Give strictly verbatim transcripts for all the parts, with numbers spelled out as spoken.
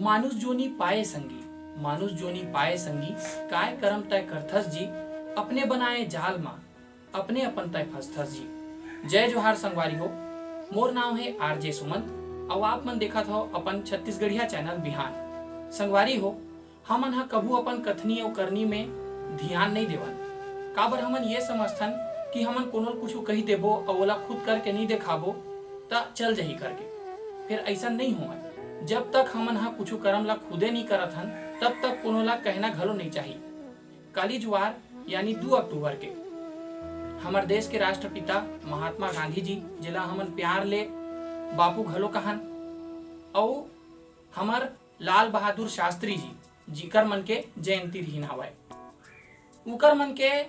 मानुष जोनी पाए संगी, मानुष जोनी पाए संगी, काय करम तय करथस जी, अपने बनाए जाल मा, अपने अपन तय फंसथस जी। जय जोहार संगवारी हो, मोर नाव हे आरजे सुमन, अउ आप मन देखत हो अपन छत्तीसगढ़िया चैनल बिहान। संगवारी हो, हमन ह कभू अपन कथनी अउ करनी में धियान नइ देवन, काबर हमन ये समझथन कि हमन कोनो ल कुछु कहि देबो अउ ओला खुद करके नइ देखाबो, त चल जही करके। फेर अइसन नइ होवय। जब तक हमन ह कुछु करम ला खुदे नइ करत हन, तब तक कोनो ला कहना घलो नइ चाही। काली जुआर यानी दू अक्टूबर के हमर देश के राष्ट्रपिता महात्मा गांधी जी, जेला हमन प्यार ले बापू घलो कहन, अउ हमर लाल बहादुर शास्त्री जी, जिकर मन के जयंती रिहिन हवय, उकर मन के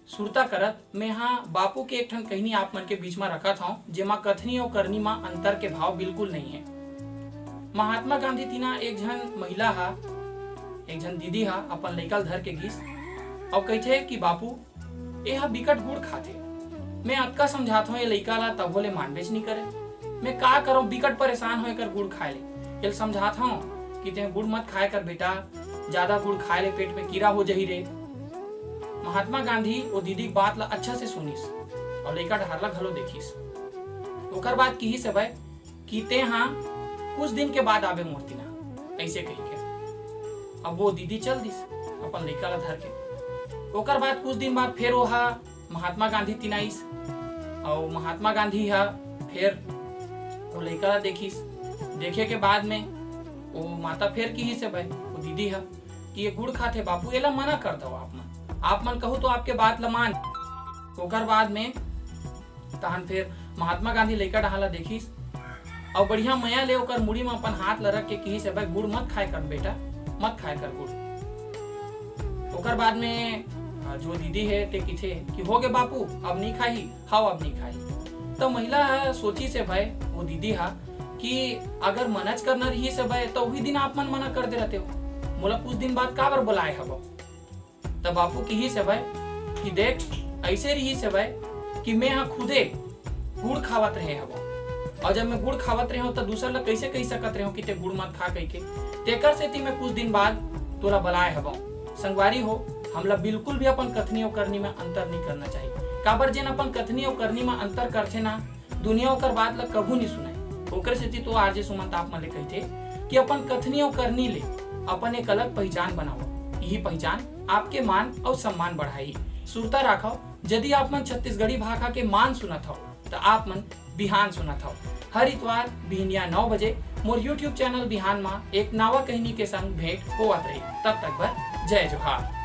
सुरता करत मेंहा बापू के एक ठन कहिनी आप मन के बीच म रखत हंव, जेमा कथनी अउ करनी म अंतर के भाव बिल्कुल नइ हे। महात्मा गांधी तिना एक झन महिला ह, एक झन दीदी ह अपन लइका ल धर के गिस अउ कहिथे कि बापू, ए ह बिकट गुड़ खाथे। मैं अतका समझात हंव ए लइका ला, तभो ले मानबेच नइ करे। मैं का करंव, बिकट परेशान हंव एकर गुड़ खाए ले। एल समझात हंव कि तें गुड़ मत खाए कर बेटा, जादा गुड़ खाए ले पेट में कीरा हो जही रे। महात्मा गांधी ओ दीदी के बात ला अच्छा से सुनिस अउ लइका डहार ला घलो देखिस। ओकर बाद किहिस हवय कि तें हा कुछ दिन के बाद आबे मोर तिना, अइसे कहिके। अब वो दीदी चल दिस अपन लइका ला धर के। ओकर बाद कुछ दिन बाद फेर ओहा महात्मा गांधी तिना आइस, अउ महात्मा गांधी हा फेर वो लइका ला देखिस। देखे के बाद में वो माता फेर किहिस हवय, वो दीदी हा, कि ये गुड़ खाथे बापू, एला मना कर दव आप मन। आप मन कहू तो आपके बात ला मान। ओकर बाद में तहन फेर महात्मा गांधी लइका डहार ला देखिस अउ बढ़िया मया ले ओकर मुड़ी म अपन हाथ ला रख के किहिस हवय, "गुड़ मत खाए कर बेटा, मत खाए कर गुड़।" ओकर बाद में, अ, जो दीदी हे ते किथे कि, "हो गे बापू, अब नइ खाही, हव अब नइ खाही।" त महिला ह सोचिस हवय, वो दीदी ह, कि अगर मनच करना रिहिस हवय त उही दिन आप मन मना कर दे रहते हो, मोला कुछ दिन बाद काबर बुलाए हवो? त बापू किहिस हवय कि देख, अइसे रिहिस हवय कि मैं ह खुदे गुड़ खावत रहे हवं, अउ जब मैं गुड़ खावत रहे हवं, त दूसर ल कइसे कहि सकत रहे हवं कि ते गुड़ मत खा कहिके? तेकर सेती मैं कुछ दिन बाद तोला बलाए हवं। संगवारी हो, हमला बिल्कुल भी अपन कथनी अउ करनी म अंतर नइ करना चाही, काबर जेन अपन कथनी अउ करनी म अंतर करथे ना, दुनिया ओकर बात ल कभू नइ सुनय। ओकर सेती तो आरजे सुमन त आप मन ले कहिथे कि अपन कथनी अउ करनी ले अपन एक अलग पहिचान बनाओ। इही पहिचान आपके मान अउ सम्मान बढ़ाही। सुरता राखव, यदि आप मन छत्तीसगढ़ी भाखा के मान सुनत हव, त आप मन बिहान सुनत हव। हर इतवार बिहनिया नौ बजे मोर YouTube चैनल बिहान म एक नावा कहिनी के संग भेंट होवत रही। तब तक बर जय जोहार।